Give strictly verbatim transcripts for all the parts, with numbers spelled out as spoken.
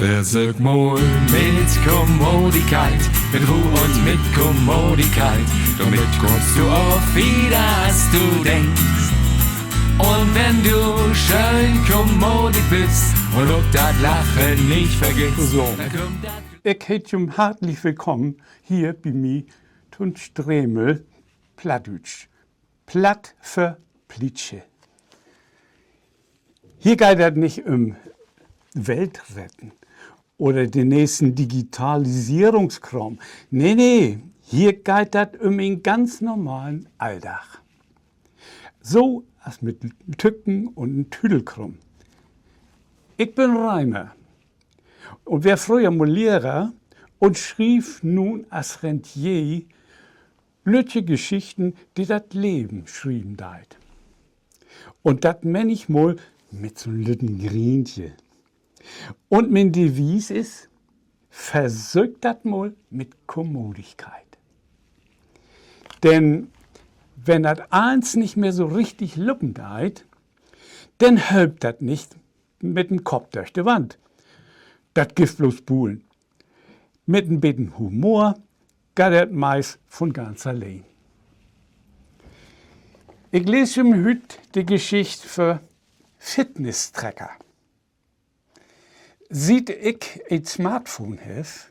Versöök mal mit Kommodigkeit, mit Roh un mit Kommodigkeit. Dormit kummst du ok wieder, as du denkst. Un wenn du schöön kommodig büst un ok dat Lachen nich vergisst, so, denn kummt dat. Ik heet jüm hartlich willkamen hier bi mi to'n Stremel Plattdüütsch. Platt för Plietsche. Hier geiht dat nich üm Welt retten oder den nächsten Digitalisierungskraam. Nee, nee, hier geiht dat üm en ganz normalen Alldag. So as mit Tücken un en Tüdelkrumm. Ik bün Reimer un weer fröher mal Lehrer un schriev nu as Rentier lüttje Geschichten, de dat Leven schrieven deit. Un dat männichmal mit so'n lütten Griensje. Un mien Devis is: Versöök dat mal mit Kommodigkeit. Denn wenn dat allens nich mehr so richtig lopen deit, denn helpt dat nich mit den Kopp dörch de Wand. Dat gifft blots Bulen. Mit en beten Humor geiht dat meist von ganz alleen. Ik lees jüm hüüt de Geschicht för Fitnesstracker. Siet ik en Smartphone heff,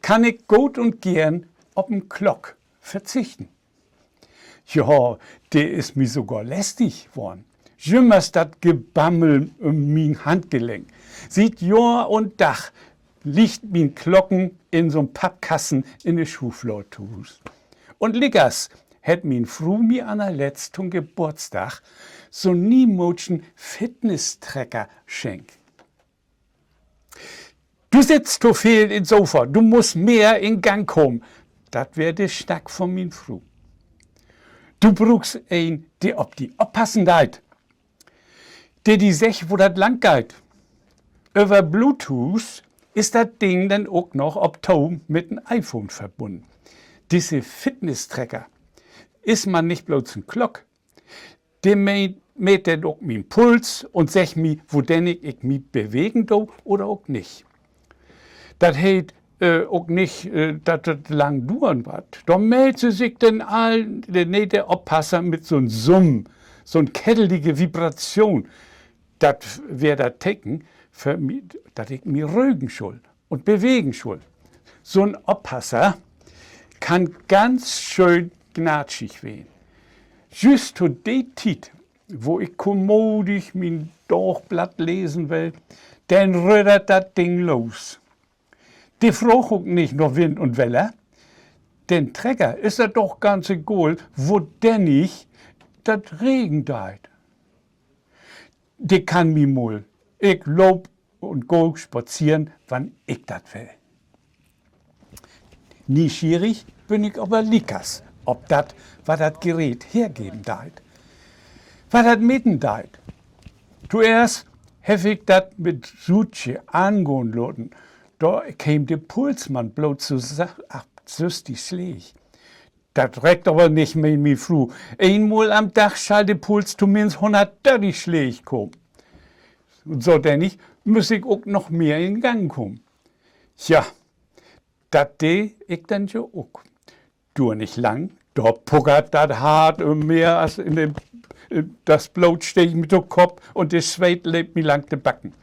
kann ik goot un geern op en Klock verzichten. Ja, de is mi sogor lästig worrn. Jümmers dat Gebammel üm mien Handgelenk. Siet Johr un Dag liggt mien Klocken in so'n Pappkassen in de Schuuvlaad to Huus. Un liekers hett mien Fru mi annerletzt to'n Geboortsdag so'n niemooschen Fitnesstracker schenkt. Du sittst to veel in't Sofa, du musst mehr in Gang kamen. Dat weer de Snack von mien Fru. Du bruukst een, de op di oppassen deit, de di seggt, wo dat lang geiht. Över Bluetooth is dat Ding denn ok noch op Toon mit en iPhone verbunnen. Disse Fitnesstracker is man nich blots en Klock. De me-, meet denn ok mien Puls un seggt mi, wodennig ik mi bewegen do oder ok nich. Dat heet, äh, ok nich, äh, dat dat lang duern warrt. Dor meldt se sik denn all, de, nee, de Oppasser mit so'n Summ, so'n kettelige Vibration. Dat weer dat Teken för mi, dat ik mi rögen schull un bewegen schull. So'n Oppasser kann ganz schöön gnatschig ween. Jüst to de Tiet, wo ik kommodig mien Dagblatt lesen will, denn röddert dat Ding los. De fraagt ok nich na Wind un Weller. Den Trecker is dat doch ganz egal, wodennig dat regen deit. De kann mi mal. Ik loop un gah spazeren, wann ik dat will. Nieschierig bün ik aver liekers op dat, wat dat Gerät hergeven deit, wat dat meten deit. Toeerst heff ik dat mit Suutje angahn laten. Dor keem de Puls man blots so sa-, ach, söstig Släg. Dat reckt aver nich, meen mien Fru. Eenmal an'n Dag schall de Puls tominnst hunnertdörtig Släg kamen. Un so, denk ik, müss ik ok noch mehr in Gang kamen. Tja, dat dee ik denn jo ok. Duer nich lang, dor puckert dat Hart üm mehr as in de, dat Bloot steeg mi to Kopp un de Sweet leep mi langs de Backen.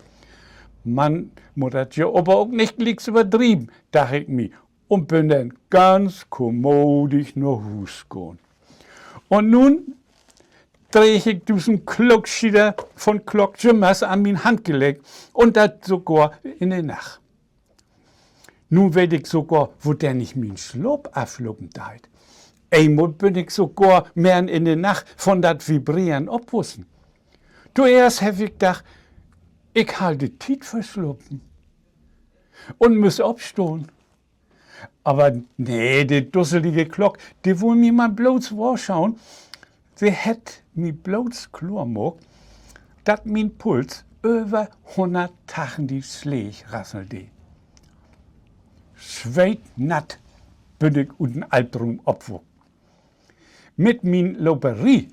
Man mutt dat jo aver ok nich glieks överdrieven, dach ik mi, un bün denn ganz kommodig na Huus gahn. Un nu dreeg ik düssen Klookschieter von Klock jümmers an mien Handgelenk, un dat sogor in de Nacht. Nu weet ik sogor, wodennig mien Slaap aflopen deit. Eenmal bün ik sogor merrn in de Nacht von dat Vibreren opwussen. Toeerst heff ik dacht, ik harr de Tiet verslapen un müss opstahn. Aver nee, de dusselige Klock, de wull mi man blots wohrschauen. Se hett mi blots kloor maakt, dat mien Puls över hunnerttachentig Släg rasseln dee. Sweetnatt bün ik ut den Albdroom opwaakt. Mit mien Loperie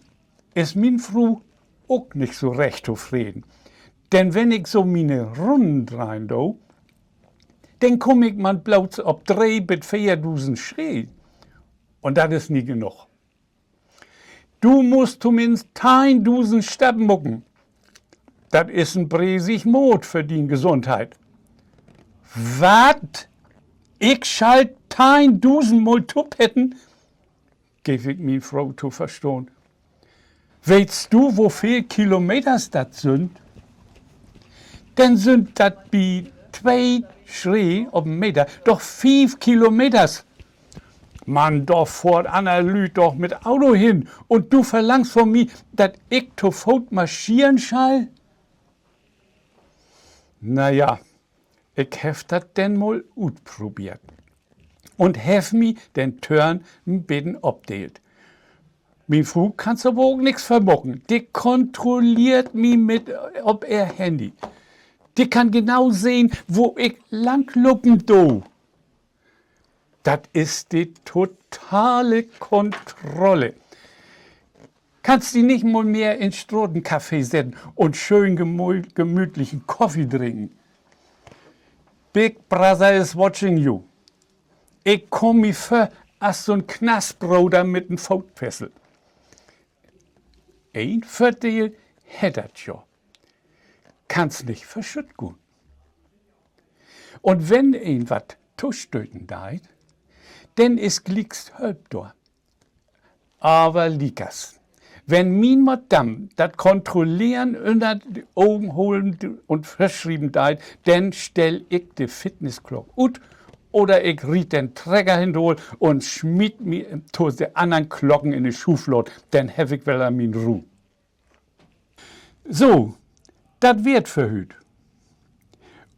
is mien Fru ok nich so recht tofreden. Denn wenn ik so miene Runnen dreihen do, denn kumm ik man blots op dree bit veerdusend Schree. Un dat is nich genoog. Du musst tominnst teihndusend Stappen maken. Dat is en bresig Maat för dien Gesundheit. Wat? Ik schall teihndusend Mal tupetten? Geev ik mien Fro to verstahn. Weetst du, wo veel Kilometers dat sünd? Denn sünd dat bi twee Schree op en Meter doch fief Kilometers. Man, dor fohrt anner Lüüd doch mit Auto hen, un du verlangst von mi, dat ik to Foot marscheren schall? Na ja, ik heff dat denn mal utprobeert un heff mi den Törn en beten opdeelt. Mien Fru kann aver ok nix för maken. De kontrolleert mi mit op ehr Handy. De kann genau sehn, wo ik lang lopen do. Dat is de totale Kontrolle. Kannst di nich mal mehr in Stratencafé setten un schöön gemü-, gemütlichen Koffie drinken? Big Brother is watching you. Ik kaam mi vör as so'n Knastbroder mit en Footfessel. Een Vördeel hett dat jo: Kannst nich vör Schütt gahn. Un wenn een wat tostöten deit, denn is glieks Hölp dor. Aver liekers, wenn mien Madam dat Kontrolleren ünner de Ogen holen un vörschrieven deit, denn stell ik de Fitnessklock ut oder ik riet den Trecker hindaal un smiet mi to de annern Klocken in de Schuuflaad, denn heff ik wedder mien Roh. So, dat weer 't för hüüt.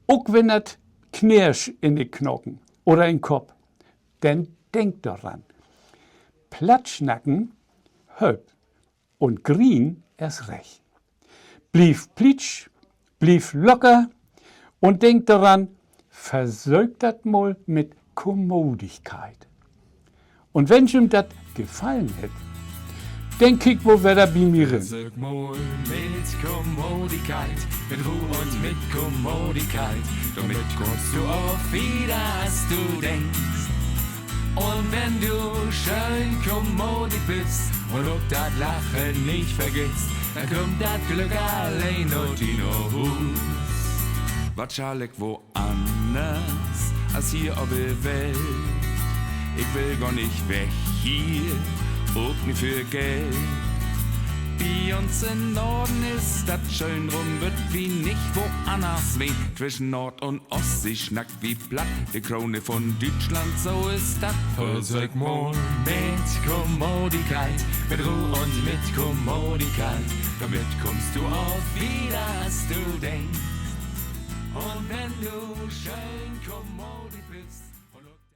Ok wenn dat knirscht in de Knaken oder in Kopp, denn denk doran: Platt snacken hölpt, un Grien eerst recht. Bliev plietsch, bliev locker un denk doran: Versöök dat mal mit Kommodigkeit. Un wenn jüm dat gefallen hett, denn kiek mal wedder bi mi rin. Versöök mal mit Kommodigkeit, mit Roh un mit Kommodigkeit. Dormit kummst du ok wieder, as du denkst. Un wenn du schöön kommodig büst un ok dat Lachen nich vergittst, denn kummt dat Glück alleen na di na Huus. Wat schall ik woanners as hier op de Welt? Ik will gor nich weg hier, ok nich för Geld. Bi uns in Norden is dat schöön, drum wüllt wi nich woanners ween. Twischen Noord- un Oostsee snackt wi Platt, de Krone von Düütschland, so is dat. Versöök mal mit Kommodigkeit, mit Roh un mit Kommodigkeit. Dormit kummst du ok wieder, as du denkst. Un wenn du schöön kommodig büst,